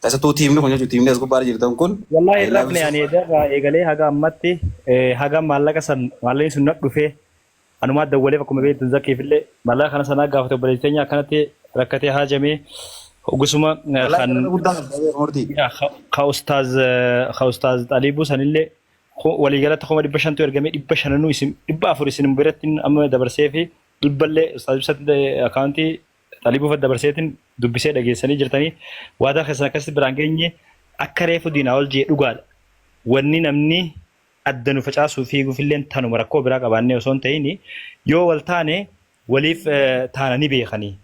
Keessattuu tiimni kun jechuudha tiimni as gubbaarra jirtan kun Wallaahi I hin love you rafne so ani much. edarraa eegalee haga ammatti haga maallaqa san maallaqni sun na dhufee anumaa dawwaleef akkuma beektu zakkiifillee maallaqa kana sanaa gaafate obboleessi teenya akkanatti rakkatee haajamee gusuma Wallaahi kan galata guddaa qabda beeku murtii. ka ustaaz ka ustaaz Xaliibuu sanillee waliigalatti 500,000tu ergamee dhibba shananuu isin 400 isin biratti amma dabarsee fi dhibballee ustaaz ibsatti akaawuntii Xaliibuu fa dabarseetiin dubbisee dhageessanii jirtanii waadaa keessan akkasitti biraan geenye akka reefu diinaa ol jee dhugaadha. Wanni namni adda nu facaasuu fiiguufilleen tanuma rakkoo biraa qabaannee osoo hin ta'in yoo wal taane waliif taana ni beekanii.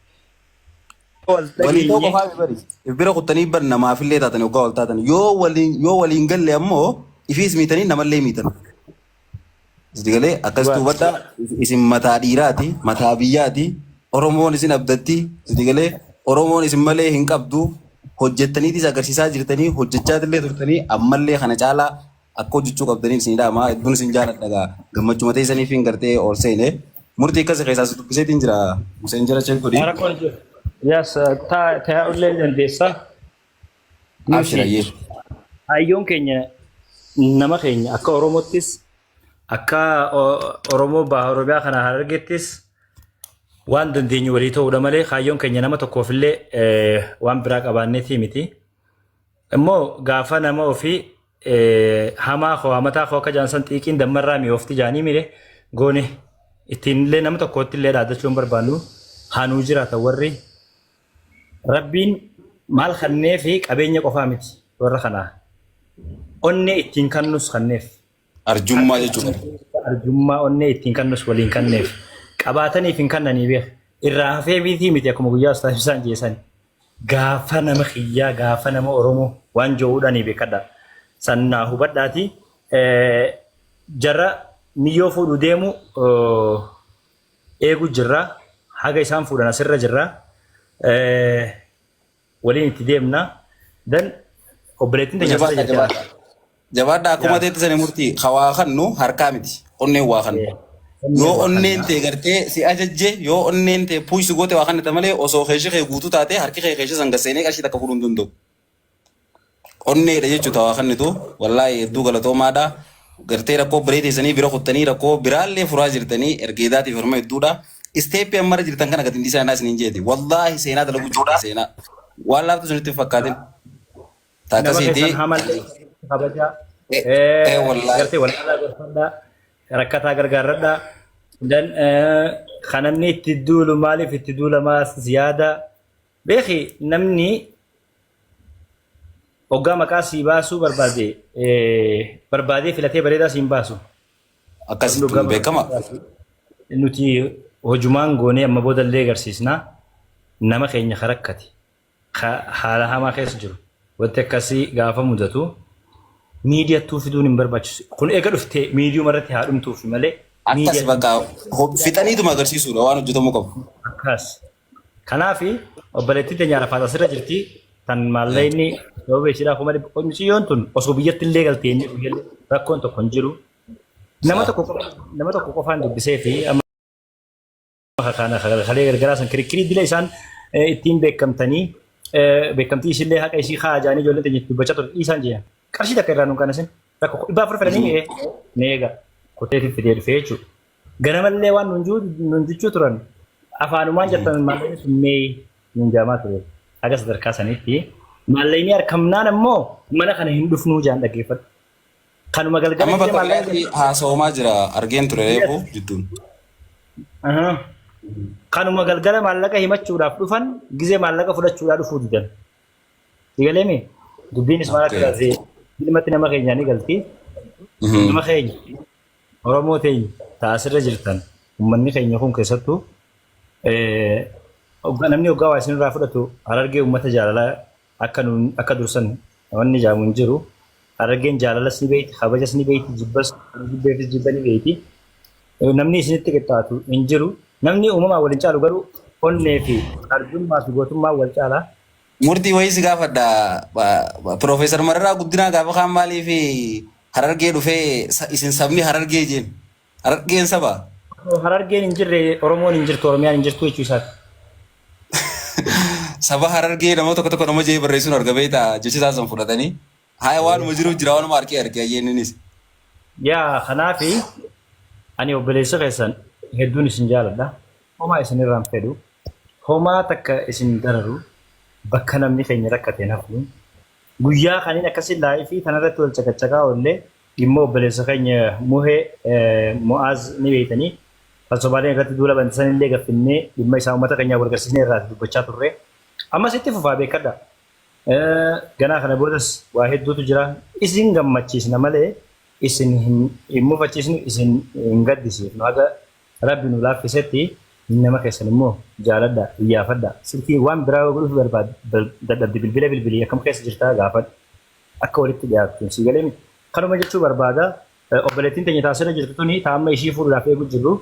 Yoo wal Walii ta'uu dhageenye qofaa miti bari. If bira kuttanii bar namaafillee taatanii hoggaa wal taatan. Yoo waliin galle ammoo ifiis miitanii namallee miitan. Isin galee akkasitti dhugaadha. hubadhaa isin mataa dhiiraati mataa biyyaati Oromoon isin abdatti isin galee Oromoon isin malee hin qabdu hojjettaniitis agarsiisaa jirtanii hojjechaatillee turtanii ammallee kana caalaa akka hojjechuu qabdanii isin dhaama hedduun isin jaaladha gaa gammachuma teessaniif hin gartee ol seene murtii akkasii keessaa si dubbiseetiin jira Museen jira check godhi. Rakkoon jiru. Yes, taa'ullee dandeessa. Nuti Abshirayyee. hayyoon keenya nama keenya akka Oromottis akka Oromoo baha Oromiyaa kana Harargeettis waan dandeenyu walii ta'uudha malee kaayyoon keenya nama tokkoofillee waan biraa qabaanneetii miti. Immoo gaafa nama ofii hamaa koo hamataa koo akka jaansan xiiqiin dammarraa mi'oofti jaanii mire goone ittiin illee nama tokkootti illee dhaadachuu hin barbaannu haa nuu jiraatan warri Rabbiin maal kanneefi qabeenya qofaa miti warra kanaa. Onnee ittiin kannus kanneef. Arjummaa jechuudha. Arjummaa onnee ittiin kannus waliin kanneef. Qabaataniif hin kannanii beek. Irraa hafee biitii miti akkuma guyyaa ustaas isaan jeesan. Gaafa nama kiyyaa gaafa nama Oromoo waan jo'uudhaanii beekadha. Sannaa hubadhaati. Jarra miyyoo fuudhu deemu eegu jirra. Haga isaan fuudhan asirra jirra. Waliin itti deemna. Dan obboleettiin teenya asirra Jabaadha jirti. jabaadha. Jabaadha akkuma teetti sani murtii hawaa kannu harkaa miti onneen waa kannu. Yoo onneen tee gartee si ajajje yoo onneen tee puush goote waa kannita malee osoo keeshi kee guutuu taate harki kee keeshi san gasseenee qarshii takka fuudhuu hin danda'u. Onneedha jechuudha waa kannitu wallaahi hedduu galatoomaadha. Gartee rakkoo biree teessanii bira kuttanii rakkoo biraallee furaa jirtanii ergeedaatiif hirma hedduudha. Isteeppii ammarra jirtan kana gadi hin dhiisaa isiniin jeeti. Wallaahi seenaa dalaguu jirtan seenaa. Waan laaftu isinitti hin fakkaatin. Nama Takkasiiti. keessan hamallee kabajaa. Eh wallaahi. Gartee wallaalaa gorfadhaa. Rakkataa gargaarradhaa. Dan kan namni itti duulu maaliif itti duulamaa yaada. Beeki namni hoggaa maqaa sii baasuu barbaade barbaadee filatee bareedaa siin baasu. Akkasitti kun beekama. Nuti hojumaan goonee amma boodallee agarsiisna nama keenya ka rakkate ka haala hamaa keessa jiru wanti akkasii gaafa mudatu miidiyattuu fiduun hin barbaachisu. Kun eega dhufte miidiyuma irratti haa dhumtuufi malee Akkas miidiyaa bakka fixaniituma agarsiisuudha waan hojjetamuu qabu. akkas. Kanaaf obboleettiin teenya Arafaat asirra jirti. Tan maallaqni sababa ishiidhaa 100,000 mucayyoon tun osoo biyyatti illee galtee inni guyyallee rakkoon tokko hin jiru. Nama tokko qofaan dubbisee fi amma kana kalee gargaraa san kirikkirii dila isaan ittiin beekamtanii beekamtii isillee haqa isii haa jaanii ijoolleen teenya dubbachaa turte dhiisaan jiran. Qarshii takka irraa nuun qanasin rakkoo 400 fedhanii ni eega kuteetiin fidee dhufee jechuudha. Ganamallee waan nuun jechuu turan afaanumaan jettan maallaqni sun mee nuun jaamaa ture. Haga sadarkaa sanitti maallaqni argamnaan ammoo mana kana hin dhufnuu jaan dhaggeeffadhu. Kanuma galgala Amma gisee bakka maallaqni biraatti haasawamaa jira argeen ture reefu jidduun. Ahaa. Kanuma galgala maallaqa himachuudhaaf dhufan gisee maallaqa fudhachuudhaaf dhufuu didan. Sigaleemi dubbiinis maal akka taate ilmatti nama keenyaa ni galti. Nama keenya Oromoo teenya ta asirra jirtan ummanni keenya kun keessattuu namni hoggaa waa isinirraa fudhatu Harargee ummata jaalalaa akka nuun akka dursan wanni jaamu hin jiru. Harargeen jaalalas ni beeyti, kabajas ni beeyti, jibbas jibbeefis jibba ni beeyti. Namni isinitti qixxaatu hin jiru. Namni uumamaan wal hin caalu garuu onnee fi arjummaa fi gootummaa wal caala. Murtii wayii si gaafadha. Piroofeesar Mararaa Guddinaa gaafa kaan maaliif Harargee dhufee isin sabni Harargee jeen? Harargeen saba? Harargeen hin jirre Oromoon hin jirtu Oromiyaan hin jirtu jechuu isaati. Saba Harargee nama tokko tokko nama jee barreessuun arga beektaa jecha isaa san fudhatanii. Haya waanuma jiru jira waanuma harkee harkee ayyeenninis. Yaa kanaafi ani obboleessa keessan hedduun isin jaaladha. Homaa isin irraan fedhu. Homaa takka isin dararu bakka namni keenya rakkate hin hafu. Guyyaa kaniin akkasii live tanarratti wal caqacaqaa oollee dhimma obboleessa keenya Muhee Mu'aaz ni beeytanii kan Somaaleen irratti duula bante sanillee gaffinnee dhimma isaa uummata keenyaa wal garsiisnee irraati dubbachaa turre. Ammas itti fufaa beekadha. Ganaa kana boodas waa hedduutu jira. Isin gammachiisna malee isin hin mufachiisnu, isin hin gaddisiifnu. Haga Rabbi nu laaffisetti nama keessan immoo jaaladha, iyyaafadha. Silkii waan biraa yoo godhuuf barbaad dadhabde bilbila bilbilii akkam keessa jirtaa gaafadhu. Akka walitti dhiyaattu sii galee miti. Kanuma jechuu barbaada. Obboleettiin teenya taasirra jirtu tuni ta amma ishii fuudhuudhaaf eegu jirru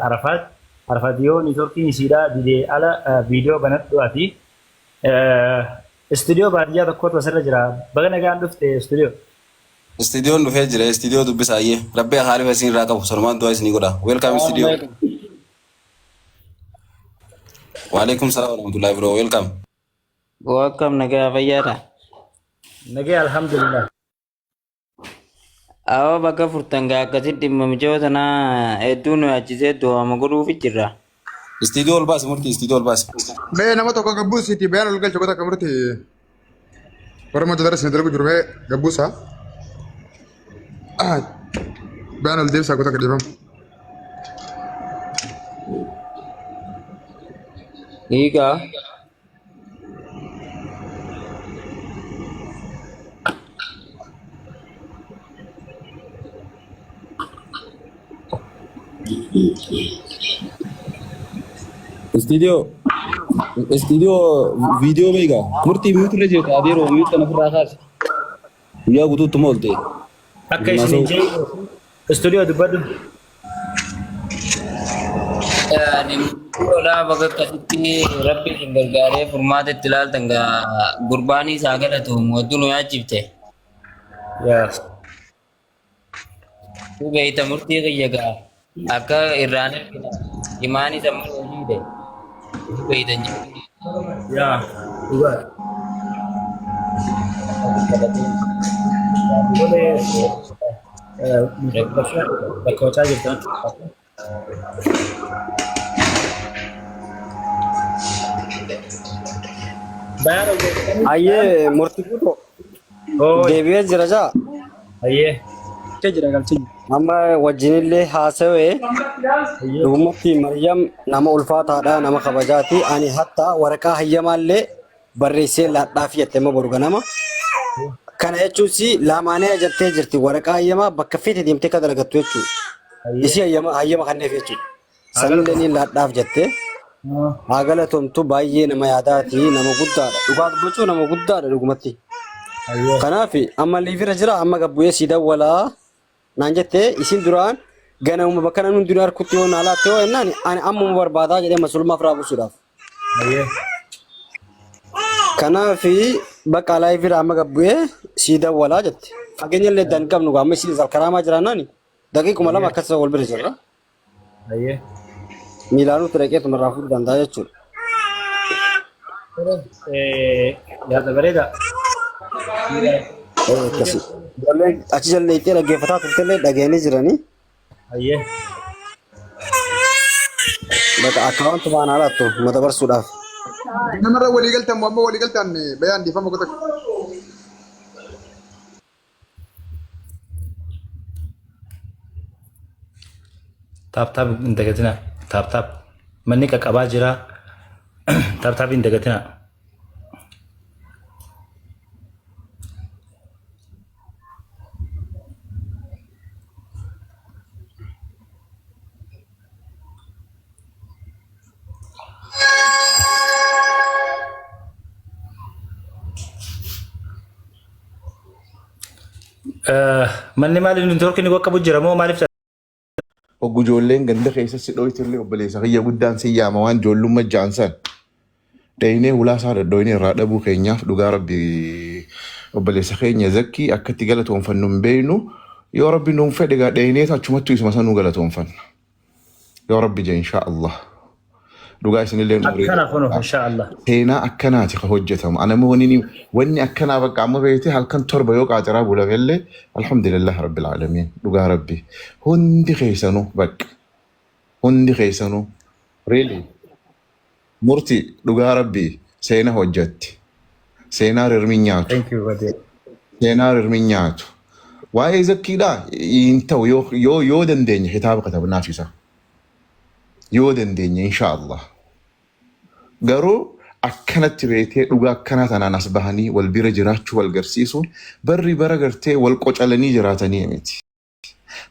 Arafaat. Arafaat yoo niitoorkiin isiidhaa didee ala viidiyoo banadhu ati. Istuudiyoo baadiyyaa tokkotu asirra jira. Baga nagaan dhufte istuudiyoo. Istiidiyoon dhufee jira. Istiidiyoo dubbisa ayyee. Rabbi haalifa isin irraa qabu. Sanumaan du'aa isinii godha. Welcome istiidiyoo. Waalaikum salaam warahmatullahi bro. Welcome. Akkam nagaa fayyaadha. Nagee alhamdulillah. Awwa bakka furtan gaa akkasitti dhimma micayyoo tanaa hedduu nu yaachisee du'aama godhuufi jirra. Istiidiyoo ol baasi murtii istiidiyoo ol baasi. Mee nama tokko gabbuusiiti bayaan ol galcha goota akka murti warra mata dara isin dalagu jiru mee gabbuusaa. Bayaan ol deebisaa goota akka dhiifamu. Hiikaa. Istiidiyoo istiidiyoo viidiyoo beekaa. Murtii mute irra jirta adeeroo mute kana ofirraa kaasi. Guyyaa guutuutti moolte. Akka isin hin jeeqne istuudiyoo dubbadhu. Dhimmoodhaa bakka akkasitti rabbi isin gargaaree furmaata itti ilaaltan gaa gurbaanii isaa galatoom hedduu nu yaachifte. Yaa. Tu beeyta murtii kiyya gaa akka irraan ergina imaanii sammuu hojii ta'e. Tu beeytan jechuudha. Yaa. Dhugaa. Bakka wacaa jirtan. Bayaan hojjetanii. Ayyee murtii guutuu Ooy. deebi'ee jira jaa. Ayyee. Galchee jira galchee jira. Amma wajjinillee haasawee Ayyee. dhugumatti Maryam nama ulfaataadha nama kabajaati. Ani hatta waraqaa hayyamaallee barreessee laadhaaf jette amma boru ganama. Kana jechuun laamaanee ajattee jirti waraqaa hayyamaa bakka feete deemtee akka dalagattu jechuudha. Isii hayyama hayyama kanneef jechuudha. Sanillee ni laadhaaf jettee. Haa galatoomtu baay'ee nama yaadaati nama guddaadha. Dhugaa dubbachuu nama guddaadha dhugumatti. Kanaaf amma liifirra jira amma gabbu'ee sii dawwalaa naan jettee isin duraan ganamuma bakka namni hundinuu harkutti yoo naa laatte yoo jennaan ani ammuma barbaadaa jedhee masulmaaf raabsuudhaaf. Kanaaf bakka live amma gabbu'ee sii dawwalaa jette. Fageenya illee dan qabnu amma isin karaamaa jiraannaan daqiiquma 2 akkas wal bira jirra. Miilaanutti dhaqee tumarraa fuudhuu danda'a jechuudha. Yaada bareeda. Akkasi. Ijoolleen achi jallee itti dhaggeeffataa turtellee dhageenii jiranii. Bakka akkaawwantu waan haalaattu mata barsuudhaaf. Namarra walii galtan moo amma walii galtan bayaan dhiifama goota. Tap tap hin dagatinaa. Tap tap. Manni qaqqabaa jira. Tap tap hin dagatinaa. Manni maaliif neetwoorkiin ni qabu jira moo maaliif? Hoggu ijoolleen ganda keessa si dhoytullee obboleessa kiyya guddaan si yaama waan ijoollumma ja'an san. Dhaynee hulaa isaa dhadhooyne irraa dhabuu keenyaaf dhugaa rabbi obboleessa keenya zakkii akkatti galatoonfannu hin beeknu. Yoo rabbi nuun fedhe gaa dhayneetu achumattuu isuma sanuu galatoonfanna. Yoo rabbi je inshaa Allah. Dhugaa isinillee umurii Akkana kunuun dheeraa. inshaallah. Seenaa akkanaati ka hojjetamu. Anama wanni akkanaa bakka amma beekte halkan 7 yoo qaaxiraa bulamellee alhamdulillah rabbil aalamiin dhugaa rabbi. Hundi keessanuu bakka hundi keessanuu really murti dhugaa rabbi seena hojjetti. Seenaa rirmi nyaatu. Thank you Badee. Seenaa rirmi nyaatu. Waa'ee zakkiidhaa hin ta'u yoo dandeenye kitaaba katabnaaf isa. Yoo dandeenye inshaallah. Garuu akkanatti beektee dhugaa akkanaa tanaan as bahanii wal bira jiraachuu wal garsiisuun barri bara gartee wal qocalanii jiraatanii miti.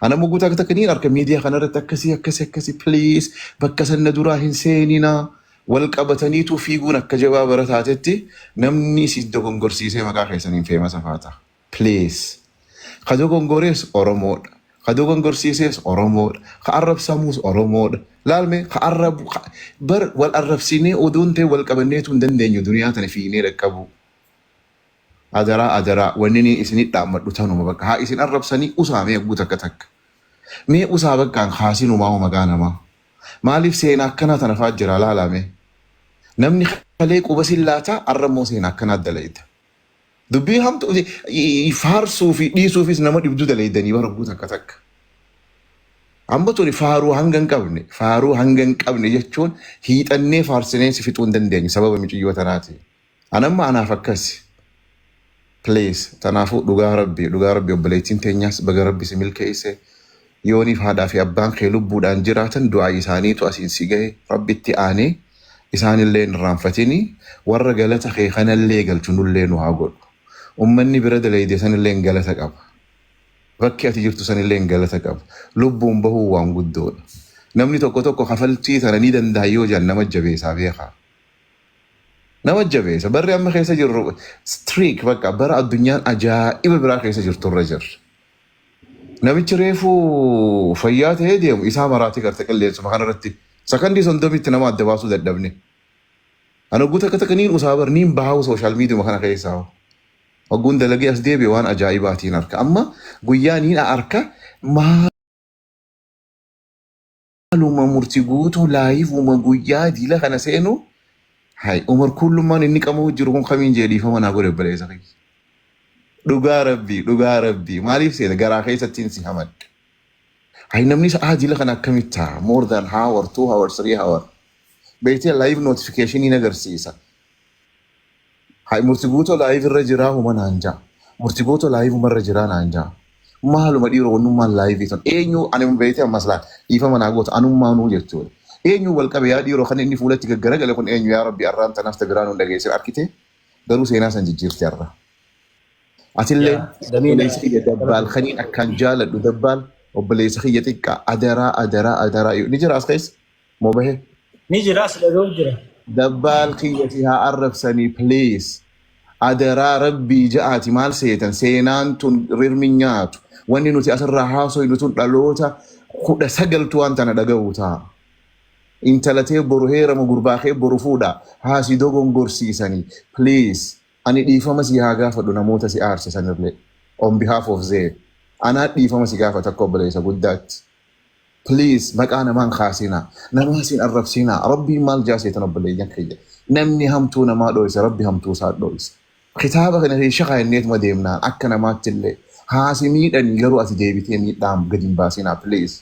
Ana mugguu takka takka niin arka miidiyaa kanarratti akkasii akkasii akkasii, please bakka sanna duraa hin seeninaa. Wal qabataniitu fiiguun akka jabaa bara taatetti namni si dogongorsiisee maqaa keessaniin famous faata. Please. Ka dogongorees Oromoodha. Ka dogongorsiisees Oromoodha. Ka arrabsamuus Oromoodha. Laalme ka arrabu bar wal arrabsinee oduun ta'e wal qabanneetu hin dandeenyu duniyaa tana fiignee dhaqqabu. Adaraa adaraa, wanni inni isinit dhaammadhu tanuma. Bakka haa isin arrabsanii usaa, mee eeguu takka takka. Mee usaa bakkaan kaasinumaa maqaa namaa. Maaliif seenaa akkanaa tana fa'aa jira laalame. Namni kalee quba sin laataa, arrammoo seenaa akkanaa dalayda. Dubbii hamtu faarsuu fi dhiisuufis nama dhibduu dalaydanii bara guutuu takka takka. Amma tuni faaruu hanga hin qabne, faaruu hanga hin qabne jechuun hiixannee faarsinee si fixuu hin dandeenye sababa miciyyoo tanaati. Anamma anaaf akkasi. Please, tanaafuu dhugaa rabbi, dhugaa rabbi, obboleettiin teenyaas baga rabbi si milkeesse. Yooniif haadhaa fi abbaan kee lubbuudhaan jiraatan du'aa isaaniitu asiin si gahe. Rabbitti aanee isaanillee hin irraanfatini, warra galata kee kanallee galchu nullee nu haa godhu. Ummanni bira dalayde sanillee galata qaba. Bakki ati jirtu sanillee galata qaba. Lubbuun bahuu waan guddoodha. Namni tokko tokko kafaltii tana ni danda'a yoo jedhan nama jabeessaa beekaa. Nama jabeessa. Barri amma keessa jirru streak bakka bara addunyaan ajaa'iba biraa keessa jirtu irra jirra. Namichi reefuu fayyaa ta'ee deemu isaa maraatee garte qilleensuma kanarratti sakandii 30tti nama adda baasuu dadhabne. Ani hogguu takka takka niin usaa bar niin bahawu social media kana keessaa. Hogguun dalagee as deebi'e waan ajaa'ibaatiin arka. Amma guyyaa niin arka maaluma murtii guutuu liveuma guyyaa diila kana seenu hay Umar kullummaan inni qamoo jiru kun kamiin jee dhiifama naa godhe obboleessa kiyya. Dhugaa rabbii, dhugaa rabbii, maaliif seena garaa keessattiin si hamadde. Hay namni sa'aa diila kana akkamitti ta'a? More than hour, 2 hour, 3 hour. Beektee live notification agarsiisa. Hay murtii guutuu live irra jiraa huma naan jaa. Murtii guutuu live irra jiraa naan jaa. Maaluma dhiiroo wannummaan live tun eenyu ani beektee ammas laal dhiifama naa goota anummaanuu jechuudha. Eenyu wal qabe yaa dhiiroo kan inni fuulatti gaggaragale kun eenyu? Yaa rabbi, arraan tanaaf ta biraa nuun dhageessee arkite garuu seenaa san jijjiirte har'a. Atillee Damiin obboleessa kiyya dabbaal kaniin akkaan jaaladhu, dabbaal obboleessa kiyya xiqqaa, adaraa adaraa adaraa, ni jira as keessa moo bahee? Ni jira, as dhaga'u jira. Dabbaal kiyya si haa arrabsanii, please. Adaraa rabbii ja'aati, maal seetan, seenaan tun rirmi nyaatu. Wanni nuti asirraa haasoynu tun dhaloota 19tu waan tana dhaga'u ta'a. Intalatee boru heerama, gurbaa kee boru fuudha haasii dogongorsiisanii, please ani dhiifama si haa gaafadhu namoota si aarse sanirlee on behalf of them anaa dhiifama si gaafata akka obboleessa guddaatti. Please maqaa namaan kaasinaa, namaa sin arrabsinaa. Rabbiin maal jaaseetan obboleeyyan kiyya? Namni hamtuu namaa dhoyse rabbi hamtuu isaa dhoyse. Kitaaba kana keessa kaa'enneetuma deemnaan akka namaatti illee haasi miidhanii garuu ati deebitee miidhaan gadi hin baasinaa, please.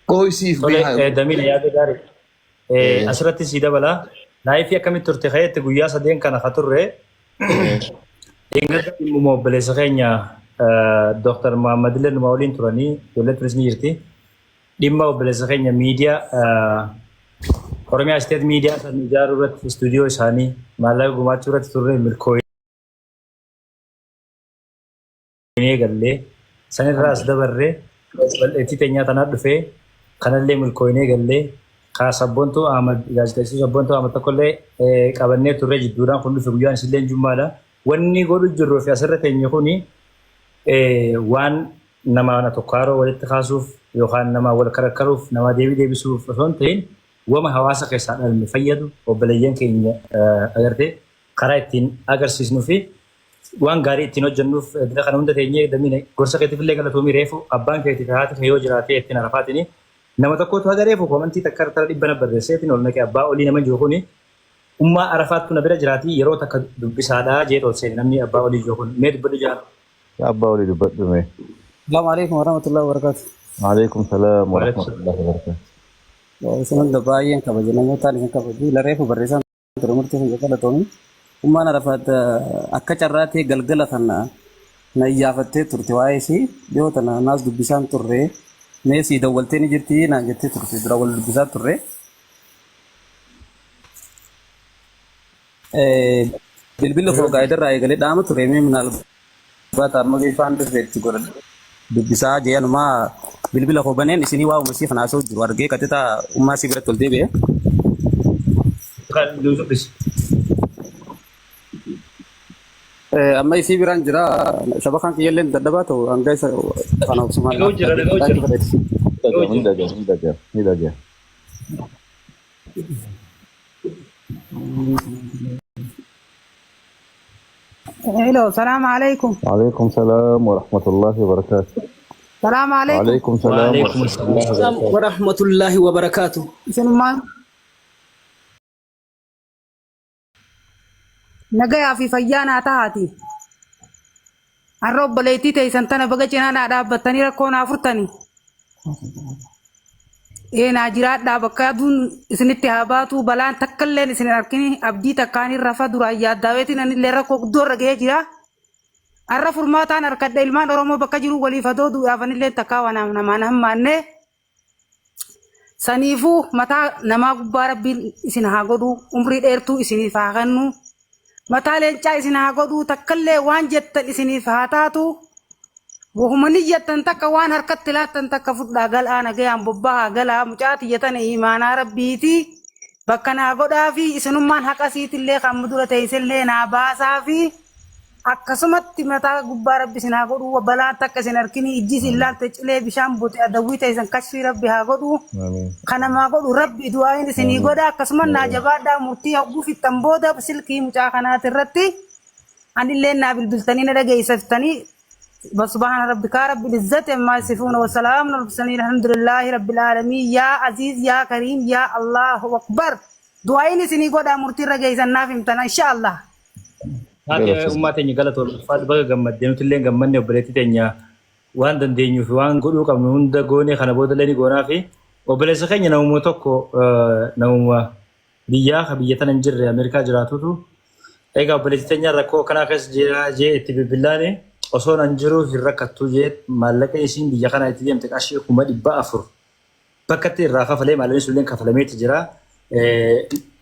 Dhoysiif Tole, beekaa. Damiin yaada gaarii. Asirratti si dabala. Live akkamitti turte ka'eetti guyyaa sadeen kana ka turre. Dheengadda dhimmuma obboleessa keenya Dr. Muhammad illee numa waliin turanii, ijoollee turis ni jirti. Dhimma obboleessa keenya miidiyaa Oromiyaa State Miidiyaa san ijaaruu irratti, istuudiyoo isaanii maallaqa gumaachuu irratti turre, milkoo'inee gallee sanirraas dabarree bal'eettii teenyaa tanaa dhufee kanallee milkoo'inee gallee kaa Sabboontuu Ahmad, gaazexeesstuu Sabboontuu Ahmad tokkollee qabannee turre. Jidduudhaan kun dhufe, guyyaan isillee jummaadha. Wanni godhu jirruu fi asirra teenye kuni waan nama tokkaaroo walitti kaasuuf yookaan nama wal karakkaruuf, nama deebii deebisuuf osoo hin ta'in, wama hawaasa keessaa dhalme fayyadu obboleeyyan keenya agartee karaa ittiin agarsiisnuu fi waan gaarii ittiin hojjennuuf dila kana hunda teenyee. Damiin, gorsa keetiif illee galatoomii. Reefu abbaan keetii fi haati kee yoo jiraate ittiin arafaatini. Nama tokkotu haga reefu komantii takka irra dhibba na barreesseetiin ol naqee abbaa olii nama jiru kuni ummaa Arafaattu na bira jiraatii yeroo takka dubbisaadhaa jee ol seene namni abbaa olii jiru kun mee dubbadhu jaa. Yaa abbaa olii dubbadhu mee. Assalamu alaikum warahmatullahi wabarakatuh. Waalaikum salaam Waalaikum salaam. warahmatullahi wabarakatuh. Isin hunda baay'een kabaja namootaan isin kabaju lareefu barreessaan ture murtii kiyya galatoomi. Ummaan Arafaat akka carraa ta'e galgala kana na iyyaafattee turte waa'ee isii dhiyoo tana naas dubbisaan turre mee sii dawwaltee ni jirti naan jettee turte dura wal dubbisaa turre. Bilbilli koo gaayidarraa eegalee dhaama ture mee minaalbaata amma ifaan dhufeetti godhadhe dubbisaa jee anumaa bilbila koo baneen isinii waa'uma isii kana haasa'u jiru argee qaxixaa ummaa isii biratti ol deebi'e. Kan dubbisi. Amma isii biraan jira shabakaan kiyyallee dadhabaa ta'u hanga isa kana obsumaan Dhaga'u jira dhaga'u jira. fedhati. Dhaga'u Ni jira. dhaga'ama, ni dhaga'ama, ni dhaga'ama. Hello, salam alaikum. Waalaikum salaam warahmatullahi wabarakatuh. Salam alaikum. Waalaikum salaam Waalaikum salaam. warahmatullahi wabarakatuh. Warahmatullahi wabarakatuh. Isinummaan nagayaa fi fayyaa naa tahaati. Har'a obboleettii teessan tana baga cinaa naa dhaabbattanii rakkoo naa furtanii. Ee naa jiraadhaa bakka aduun isinitti haa baatu balaan takka illeen isin hin argini abdii takkaan hin rafa duraan yaaddaaweetiin anillee rakkoo guddoo irra ga'ee jira. Har'a furmaataan harkadha ilmaan Oromoo bakka jiru waliif hadoo duudhaaf anillee takkaa waan namaan hammaanne. Saniifuu mataa namaa gubbaa rabbiin isin haa godhu umrii dheertuu isiniif haa kennu mataa leencaa isin haa godhu takkallee waan jettan isiniif haa taatu wahuma ni jettan takka waan harkatti laattan takka fudhaa galaa nagayaan bobba'aa galaa mucaa tiyyatan imaanaa rabbiiti bakka naa godhaa fi isinummaan haqa siitillee kan dura teessellee naa baasaa fi akkasumatti mataa gubbaa rabbi isin haa godhu balaan takka isin harkini ijji isin laalte cilee bishaan bute adawwii teessan kashfii rabbi haa godhu Amiin. kanamaa godhu rabbi du'aayin isinii Amiin. godha akkasuma naa Amiin. jabaadhaa murtii hogguu fixxan booda silkii mucaa kanaati irratti anillee naa bilbiltanii na dhageessiftanii سبحان ربك رب العزة عما يصفون وسلام على المرسلين الحمد لله رب العالمين يا عزيز يا كريم يا الله أكبر دعائي سني قد مرتي رجعي سنافم إن شاء الله. Haati ummaa teenya galatoon ulfaatu baga gammaddee nuti illee gammanne obboleettii teenya waan dandeenyuu fi waan godhuu qabnu hunda goonee kana booda illee ni goonaa fi obboleessa keenya namuma tokko namuma biyyaa ka biyya tana hin jirre Ameerikaa jiraatutu egaa obboleettii teenya rakkoo akkanaa keessa jira jee itti bilbilaane osoo nan jiru hin rakkattuu jee maallaqa isiin biyya kana itti deemte qarshii 400,000 bakka itti irraa kafalee maallaqni sun illee kafalameeti jira.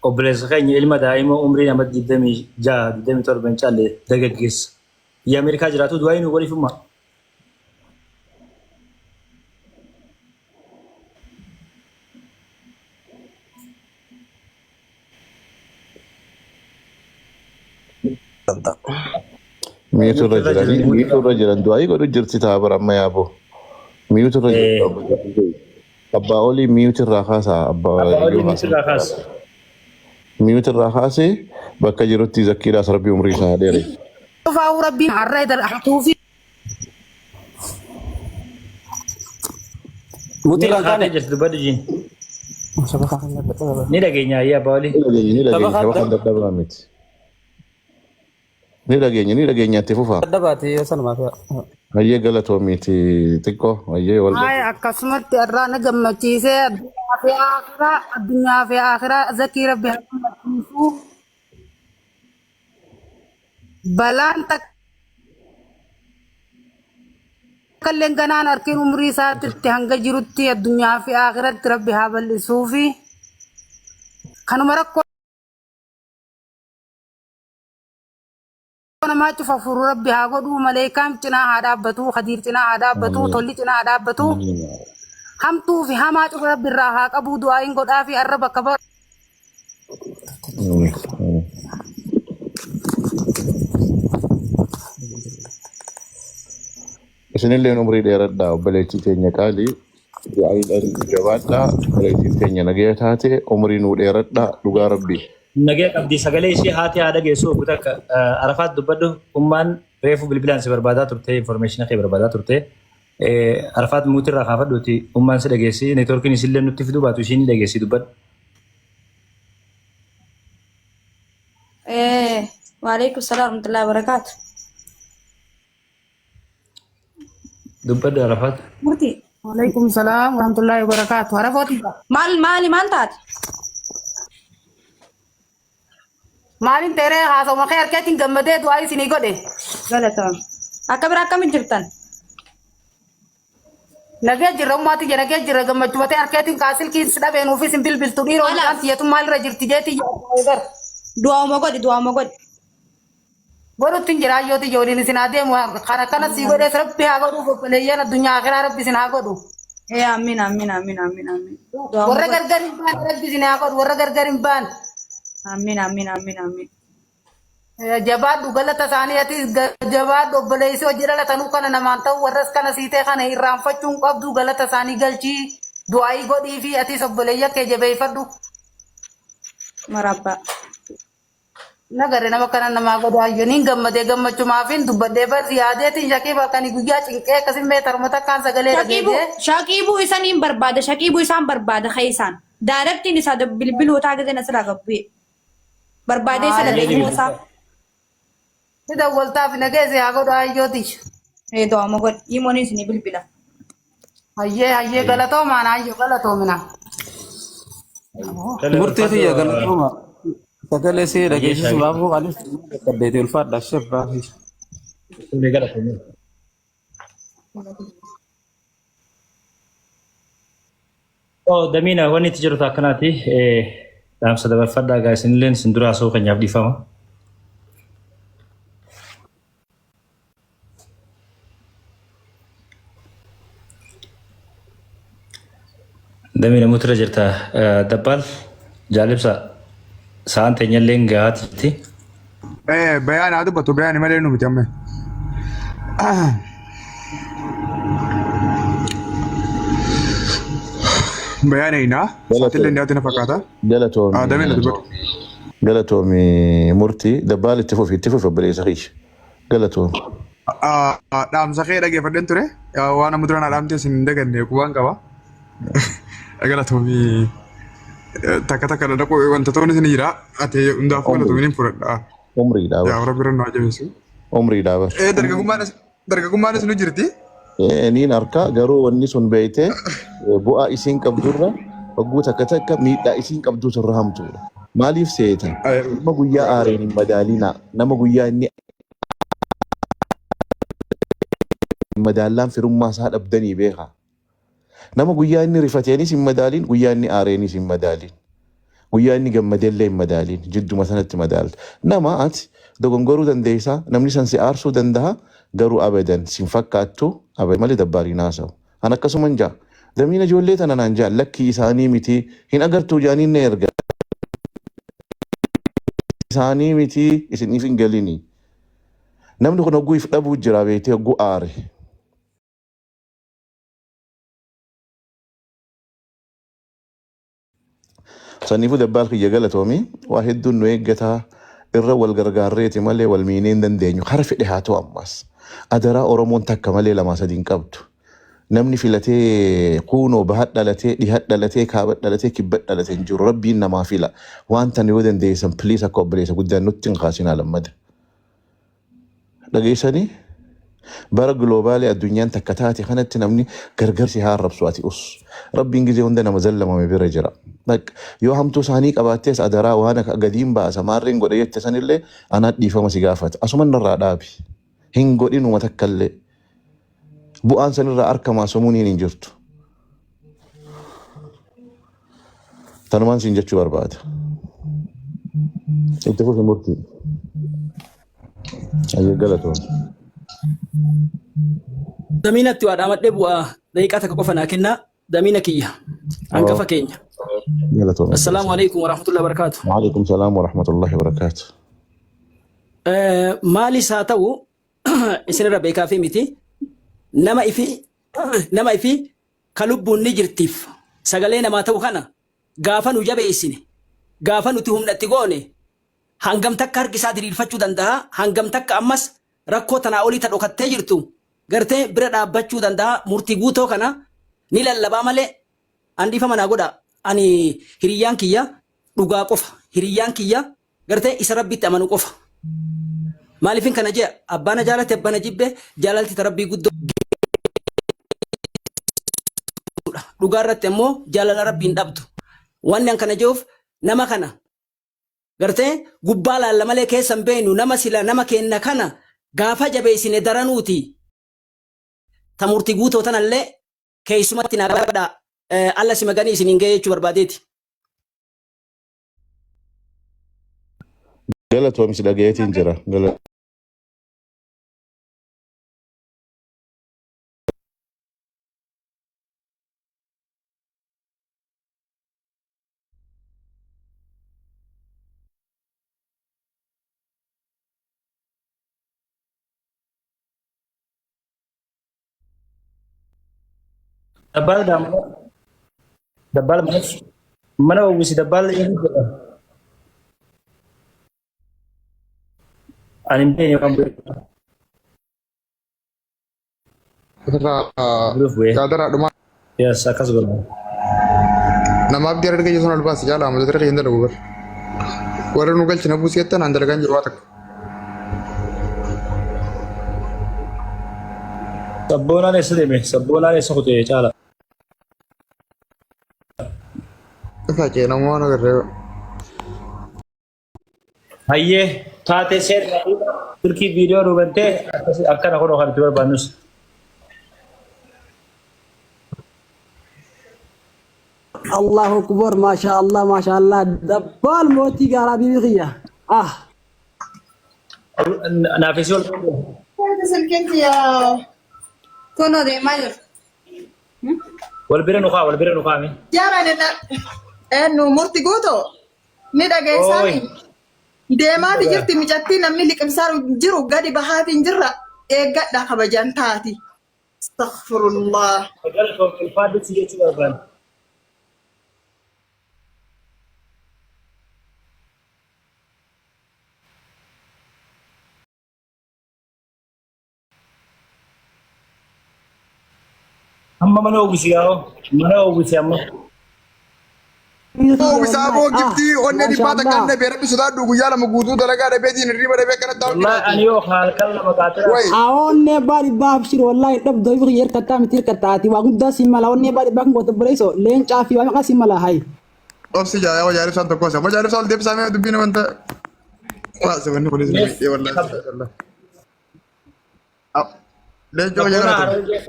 Obboleessa keenya ilma daa'ima umrii nama 26 27 hin caalle dargaggeessa. Biyya Ameerikaa jiraatu du'aa nu godhiif umma. Miitu irra Miitu irra jiranii, jiru. miitu irra jiran du'aayii godhu jirti ta'a bara amma yaaboo. Miitu irra jirtu. Abbaa olii miitu irraa kaasaa abbaa Abbaa olii yoo miitu irraa kaasa. Miitu irraa kaasee bakka jirutti zakkiidhaas rabbi umrii isaa haa dheeressu. Cufaa'uu rabbiin har'a idil hatuu fi Muti Ni irraan kaatee kaane. jirti dubbadhu jiin. Ni dhageenya ayyaa abbaa olii. Ni dhageenya ni dhageenya Shabakaan shabakaan dadhabaa miti. Ni dhageenya ni dhageenya itti fufaa. dadhabaate yoo sanumaaf. Hayyee galatoomiiti xiqqoo hayyee wal Ay, akkasumatti irraa na gammachiisee addunyaa fi akhiraa addunyaa fi akhiraa zakii rabbi haa gammachiisu. Balaan takka illee ganaan harkiin umrii isaatti hanga jirutti addunyaa fi akhiratti rabbi haa bal'isuufi. Kanuma rakkoo namaa cufa furu rabbi haa godhu maleekaan cinaa haa dhaabbatu khadiir cinaa haa dhaabbatu tolli cinaa haa dhaabbatu hamtuu fi hamaa cufa rabbi irraa haa qabu du'aayin godhaa fi arra bakka bara. Isinilleen umrii dheeradhaa obboleettii teenya qaalii du'aayiidhaan jabaadhaa obboleettiin teenya nagaya taate umrii nuu dheeradhaa dhugaa rabbii. Nagaya qabdi sagalee ishee haati haa dhageessu obbo takka Arafaat dubbadhu ummaan reefu bilbilaan si barbaadaa turte information kee barbaadaa turte. Arfaat muutii irraa kaafadhuuti ummaan si dhageessi neetwoorkiin isillee nutti fiduu baatu ishiin ni dhageessi dubbadhu. Waalaikum salaam warahmatullahi wabarakatuh. Dubbadhu Arfaat. Murtii. Waalaikum salaam warahmatullahi wabarakatuh. Harafooti. Maal maali maal taate? Maaliin teeree haasawuma kee harkeetiin gammadee du'aa isinii godhe. Galatama. Akka biraa akkamitti jirtan? Nagee jirra ummaati jira nagee jirra gammachuu matee harkeetiin kaa silkiin si dhabee nuufis hin bilbiltu dhiiroo mucaan tiyyatu maalirra jirti jeetii gar. Du'auma godhi du'auma godhi. Godhutti hin jira hayyooti ijoolleen isin haa deemu kan akkana sii godhees rabbi haa godhu obboleeyyan addunyaa akiraa rabbi isin haa godhu. Ee amiin amiin amiin amiin amiin. Du'auma Warra godhi. gargar hin baane rabbi isin haa godhu warra gargar hin baane. Amiin amiin amiin amiin. Jabaadhu galata isaanii ati jabaadhu obboleessi hojii dhalatanuu kana namaan ta'u warras kana siitee kana irraanfachuu hin qabdu galata isaanii galchii du'aayii godhii fi atis obboleeyya kee jabeeffadhu. Marabbaa. Nagare nama kana namaa godhu hayyoniin gammadee gammachumaafin dubbadhee bar yaadeetiin shakii bakkanii guyyaa cinqee akkasin mee tarma takkaan sagalee Shaqiibuu dhageessee. shaqiibuu isaniin barbaada shaqiibuu isaan barbaada keeysaan. Daarektiin isaa bilbiluu taa gizeen asirraa gabbu'e. Barbaadee isa Haayee. dhabe isaa. Si dawwaltaaf nageesse haa godhu hayyooti. Ee du'auma godhi. Imoon isinii bilbila. Hayyee hayyee galatoomaan hayyoo galatoomina. Tole Murtii ulfaadhu kiyya galatooma. Sagalee si hayyee dhageessisu shaakii. baafuu anis dadhabdeeti ulfaadha shirbaa. Tole galatoomi. Oh, Damiina wanni itti jirtu akkanaati. Dhaamsa dabarfadhaa gaa isinilleen isin dura haasa'uu keenyaaf dhiifama. Damiina mutirra jirta. Dabbaal jaalibsa sa'aan teenyalleen gahaa jirti. Bayaan haa dubbatu bayaan malee nu miti amma. Bayaan eenyaa sa'aatillee dhiyaate na fakkaata. Galatoomi. Dameen na dubbatu. Galatoomi murtii dabbaal itti fufi itti fufi obboleessa kiyya. Galatoomi. Dhaamsa kee dhageeffadheen ture. Waan amma dura naa dhaamte isin hin daganne qubaan qaba. Galatoomi takka takka dhadhaquu wanta ta'uun isin jira. Ati hundaafuu galatoomi ni fudhadha. Umriidhaa Yaa bar. rabbi irra nu haa jabeessu. Umriidhaa bar. Dargaggummaan dargaggummaan nu jirti. Niin harka garuu wanni sun beeyte bu'aa isiin qabdurra hogguu takka takka miidhaa isiin qabduutu irra hamtuudha. Maaliif seeta? Nama guyyaa aareen hin madaalinaa. Nama guyyaa inni madaallaan firummaa isaa dhabdanii beekaa. Nama guyyaa inni rifateenis hin madaalin, guyyaa inni aareenis hin madaalin. Guyyaa inni gammadellee hin madaalin. Jidduma sanatti madaalta. Nama ati dogongoruu dandeessaa, namni san si aarsuu danda'a, garuu abadan sin fakkaattu abadan malee dabbaariin haasawu. An akkasuman jaa. Damiin ijoollee tana naan jaa lakkii isaanii miti hin agartuu jaaniin na erga. Isaanii miti isiniif hin galini. Namni kun hogguu if dhabuu jira beektee hogguu aare. Saniifuu dabbaal kiyya galatoomi waa hedduun nu eeggataa irra wal gargaarreeti malee wal miinee hin dandeenyu kara fedhe haa ta'u ammas. Adaraa Oromoon takka malee lamaa sadi hin qabdu. Namni filatee kuunoo baha dhalatee dhiha dhalatee kaaba dhalatee kibba dhalatee hin jiru rabbiin namaa fila. Waan tana yoo dandeessan please akka obboleessa guddaan nutti hin kaasinaa lammada. Dhageessanii bara giloobaalii addunyaan takka taate kanatti namni gargar si haa arrabsu ati us. Rabbiin gizee hunda nama zallamame bira jira. Bakka yoo hamtuu isaanii qabaattees adaraa waan akka gadiin baasa maarreen godhe jette sanillee anaa dhiifama si gaafata. Asuman narraa dhaabi. Hin godhinuma takkallee. Bu'aan sanirraa arkamaa sumuuniin hin jirtu. Tanumaan siin jechuu barbaada. Itti fufi murtii. Ayyee galatoom. Damiinatti waa dhaamadhee bu'aa daqiiqaa takka qofa naa kennaa. Damiina kiyya. Hangafa keenya. Galatoom. Assalaamu alaikum warahmatullahi wabarakaatu. Waalaikum salaam warahmatullahi wabarakaatu. Maalis haa ta'u isinirra beekaa fi miti nama ifi nama ifi ka lubbuun ni jirtiif sagalee namaa ta'u kana gaafa nu jabeessine gaafa nuti humna itti goone hangam takka harki isaa diriirfachuu danda'a hangam takka ammas rakkoo tanaa olii ta dhokattee jirtu gartee bira dhaabbachuu danda'a murtii guutoo kana ni lallabaa malee an dhiifama naa godha ani hiriyyaan kiyya dhugaa qofa hiriyyaan kiyya gartee isa rabbitti amanu qofa maaliifin kana jea abbaa na jaalate abbaa na jibbe jaalalti ta rabbii guddoo dhugaa irratti ammoo jaalala rabbiin dhabdu wanni an kana je'uuf nama kana gartee gubbaa laalla malee keessa hin beeknu nama sila nama keenna kana gaafa jabeessine daranuuti ta murtii guutoo tanallee keessumatti naa qabadha alla si maganii isiniin ga'ee jechuu barbaadeeti. Galatoomi si dhagayeetiin jira. Dabbaal daammoo dabbaal mana mana uwwisi dabbaal inni jedha. Ani hin beekne waan beeku. Asirraa Biruuf bu'ee. yaadaraa dhumaa Yes, akkas godha. namaaf diyaara arga jechuun ol baasi jaala amma dalagaa hin dalagu bar. Warra nu galchina buusii jettan aan dalagaan jiru waa takka. Sabboonaan eessa deeme? Sabboonaan eessa kutee caala? Ifa kee nama waan agarree. Hayyee taatee seerri silkii viidiyoo nu bantee akkana kunoo kan itti barbaannus. Allahu akbar maasha Allah maasha Allah dabbaal mootii gaaraa bibii kiyya ah Naafisii ol Silkiin kiyya Kunoo deemaa jira. wal bira nu kaa wal bira nu kaame. Jaaraan nu murti guuto ni dhageessaani. Deemaati jirti micattii namni liqimsaa jiru gadi bahaatiin jirra eeggadha kabajaan taati. Astaghfirullah. Galatoom ulfaadhu si jechuu barbaanne. Amma mana uwwisi yaa'oo mana uwwisi amma. Uwwisaa boo giftii onnee dhibbaa takka hin dhabee rabbi sodaadhu guyyaa lama guutuu dalagaa dhabeetiin hirriba dhabee akkana taa'u Wallahi ani yoo halkan lama qaatira. Wayi. Onnee abbaa dhibbaa abshir wallahi hin dhabdu bibii kiyya hirkattaa miti hirkattaati waa guddaa siin mala onnee abbaa dhibbaa kun goota obboleessoo leencaa fi waa meeqa siin mala hayi. Obsi jaa yaa wajaarib isaan tokko isa wajaarib isaan ol deebisaa mee dubbiin wanta. Waa sabanni kunis ni miidhee wallahi. Leencoo wayya Sabboonaa galatoom. harargee.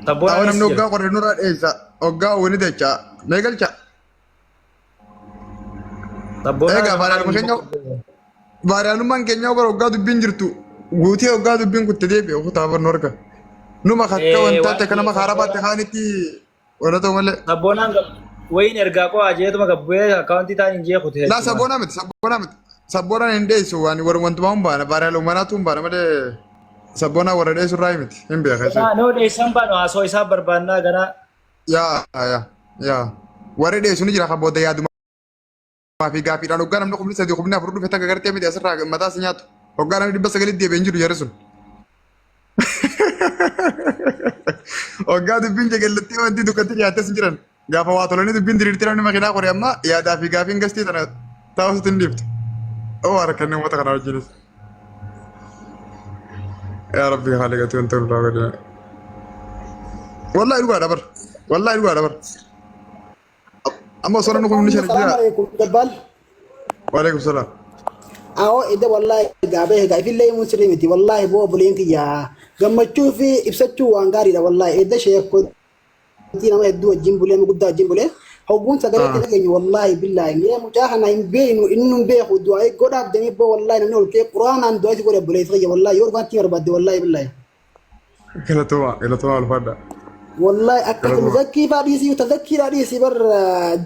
Sabboonaa Awwa namni keessa jira. hoggaa qorre nurraa dheessa. Hoggaa wani dacha. Mee galcha. Sabboonaa Egaa baariyaaluma keenya baariyaalummaan keenya bara hoggaa dubbiin jirtu guutee hoggaa dubbiin kutte deebi'e kutaa barnu harka. Numa kakka wantaa ta'e nama karaa baatte kaanitti wala ta'u malee. Sabboonaan wayiin ergaa koo ajeetuma gabbu'ee akkaawuntii ta'an hin jeequte. Laa sabboonaa miti sabboonaa miti. Sabboonaan hin dheessu waan warra wantumaa hin baana baariyaaluma manaatu hin baana malee sabboonaa warra dheessu irraa miti hin beeka ishee. Noo dheessan baanu haasoo isaa barbaannaa gara Yaa yaa yaa warri dheessu ni jira kan booda yaadumaa fi gaaffiidhaan hoggaa namni 3000 4,000 dhufe takka gartee miti asirraa mataa si nyaatu hoggaa namni 900 deebi'ee hin jiru jarri sun. Hoggaa dubbiin jegellattii wanti dukkatti dhiyaattes hin jiran gaafa waa tolanii dubbiin diriirtee namni makiinaa qore amma yaadaa fi gaaffiin gastii tana taa'uusitti hin dhiiftu. Oo harkanni uummata kanaa wajjinis. Yaa Rabbi haala wanta nurraa godhina. Wallahi dhugaadha bar. Wallahi dhugaadha bar. Amma osoo namni 5,000 Assalamu jira. alaikum dabbaal. Waalaikum salaam. Awoo idda wallahi gaabee egaa ifillee himuun sirrii miti wallahi boo obboleen kiyya gammachuu fi ibsachuu waan gaariidha wallahi edda sheekkotii nama hedduu wajjin bulee nama guddaa wajjin bulee hogguun sagalee itti dhageenyu wallahi billahi mee mucaa kana hin beeknu inni hin beeku du'aa godhaaf demee boo wallahi namni ol ka'ee quraanaan du'aa si godhe obboleessi kiyya wallahi yoo dhugaatti barbaadde wallahi billahi. Galatoomaa galatoomaa ulfaadha. Wallahi akka Galatoomaa. muzakkii faa dhiisii tazakkiidhaa dhiisii bar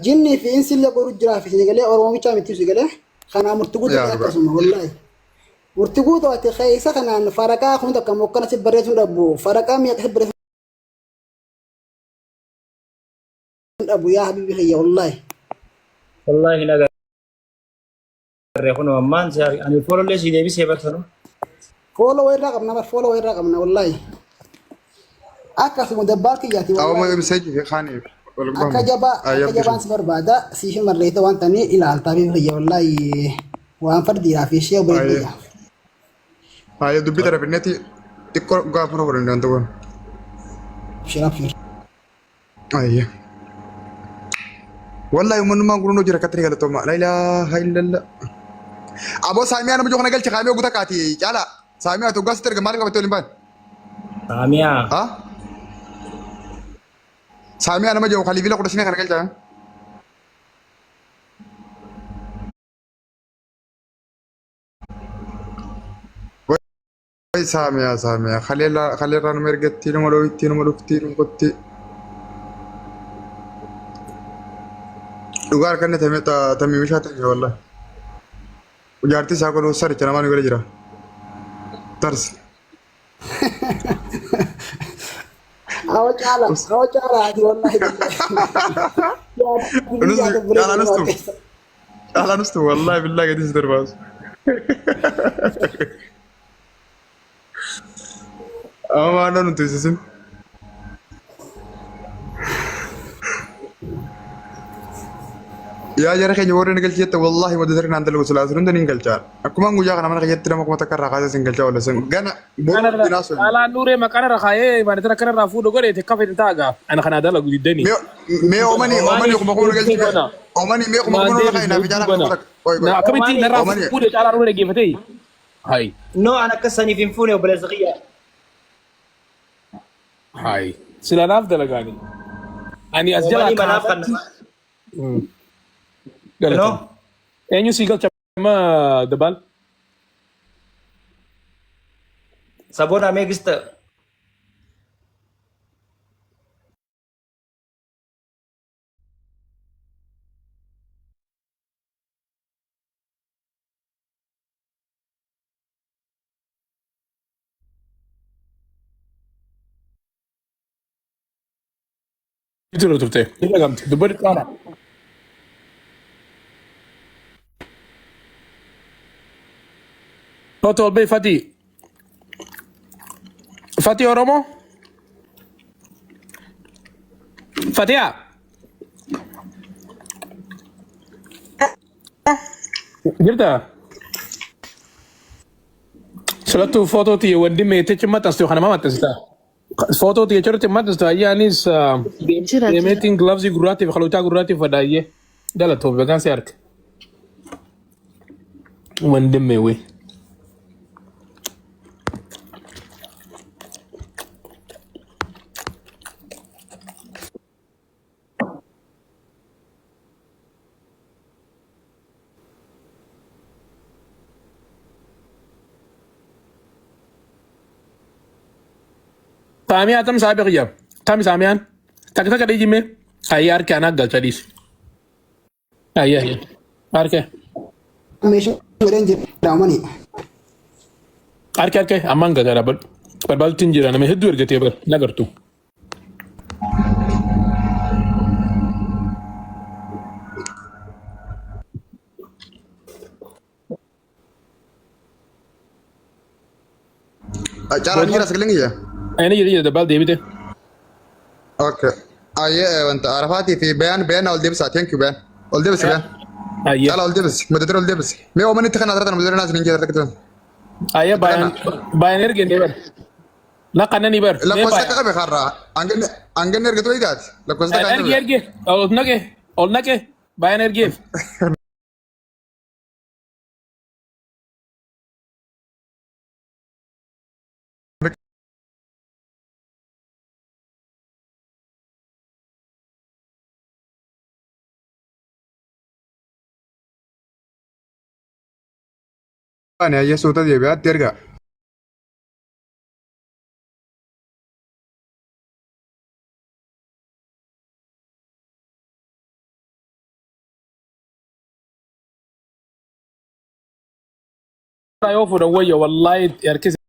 jinnii fi insillee godhu jiraaf isin galee oromichaa miti isin galee kanaa murti guutuu Yaa dhugaa. akkasuma wallahi. Murti guutuu ati keessa kanaan faraqaa kun takka mokkana si barreessuu dhabu faraqaa meeqa si barreessuu dhabu yaa habibi kiyya wallahi. Wallaahi nagaa. Agarre kunoo ammaan ani foolollee si deebisee barsanu. Fooloo wayirraa qabna bar fooloo wayirraa qabna wallaahi. Akkasuma dabbaal kiyyaati Awwa wallaahi. miseeji fi kaaniif wal Akka gbamu. jabaa akka Ayyabbi jabaan si barbaada siif marreeta waan ta'anii ilaaltaa fi kiyya wallaahi waan fardiidhaa fi ishee obboleetti Ayyee. kiyya. Ayyee dubbii tana finneeti xiqqoo gaafa nama godhan danda'u. Abshir abshir. Ayyee. Wallahi uummanummaan kun hunduu jira akkatti ni galatooma. La ilaaha illallah. Aboo saamiyaa nama jookana galche kaamee oguta kaati caala. Saamiyaa tu gaasitti erga maaliif qabattee waliin baan? Saamiyaa. Ha? Saamiyaa nama jiru kaliifila 15 kana galcha. Way saamiyaa saamiyaa kaleellaa kaleerraa nama ergatti nama dhooyitti nama dhufti nama qotti. Dhugaa harkanne tamee tamii bishaa ta'e wallahi. Jaartii isaa kun saricha namaa nu gara jira. Tarsi. Awa caala awa caala ati wallaahi. Nustu caalaa nustu caalaa nustu wallahi billahi gadi si darbaasu. Amma waan nuti isisin. Yaa jara keenya warri ni galchi jette wallahi wadda sirri naan dalagu silaa sun ni galchaa. Akkuma guyyaa kana mana keessatti nama 1000 irraa kaasee sin galchaa oola sun gana boru dinaa sun. Caalaan nuuree maqaan irra kaayee maanitara kana irraa fuudhu godhe itti kafe ta'a gaa. Ana kanaa dalagu diddanii. Mee oomani oomani 1000 galchi oomani mee 1000 irra kaayee naaf ijaaraa kuma takka. Oy Na akkamitti narraa Oomani fuudhe caalaa nuuree dhaggeeffatee? Hayi. No an akka saniif hin fuune obboleessa kiyya. Hayi. Sila naaf dalagaani. Ani as jalaa Oomanii manaaf kan kaafatti. nama. Galatama. No. Eenyu sii galcha amma dabaal? Saboon amee gista. Ture turte. Ni dhagamte. Dubbadhu caalaa. Toto ol ba'e Fatii. Fatii Oromoo. Fatiyaa. Jirta? Silattuu footoo tiyya wanti meetichi maxxansitu kana maa maxxansita? Footoo tiyya chirritti maxxansitu ayyaanis Jira jira. deemeetiin gilaavzii gurraattii fi kalootaa gurraattii uffadha ayyee. Galatoof beekaan si arge. Wandimme wee. Saamiyaa tam saabi qiyya. Tami saamiyaan. Takka takka dhiijime. Ayyaa harki anaa galcha dhiisi. Ayyaa ayyaa. Harke. Meeshaa godheen jira mani. Harke harke ammaan galcha dhaabbadhu. Balbalti hin jira nama hedduu ergatee bar nagartu. Caalaa ni jira sagaleen kiyya. Ani jira jira dabbal deebite. Okay. Ayyee wanta Arafaatii fi bayaan bayaan ol deebisa. Thank you bayaan. Ol deebisi bayaan. Ayyee. Caalaa ol deebisi. Muddatira ol deebisi. Mee oomanitti kana asirratti muddatira naas ni jira takka. Ayyee bayan bayan ergeen bar. Laqannani bar. Mee Lakkoofsa bayan. takka qabe karraa. Hanganni ergatu wayiitaati. Lakkoofsa takka Ergi ergi. Ol naqe ol naqe bayan ergeef. Ani ayyee suuta deebi'aatti ergaa. Yoo fuudhan wayya wallaahi harkisa.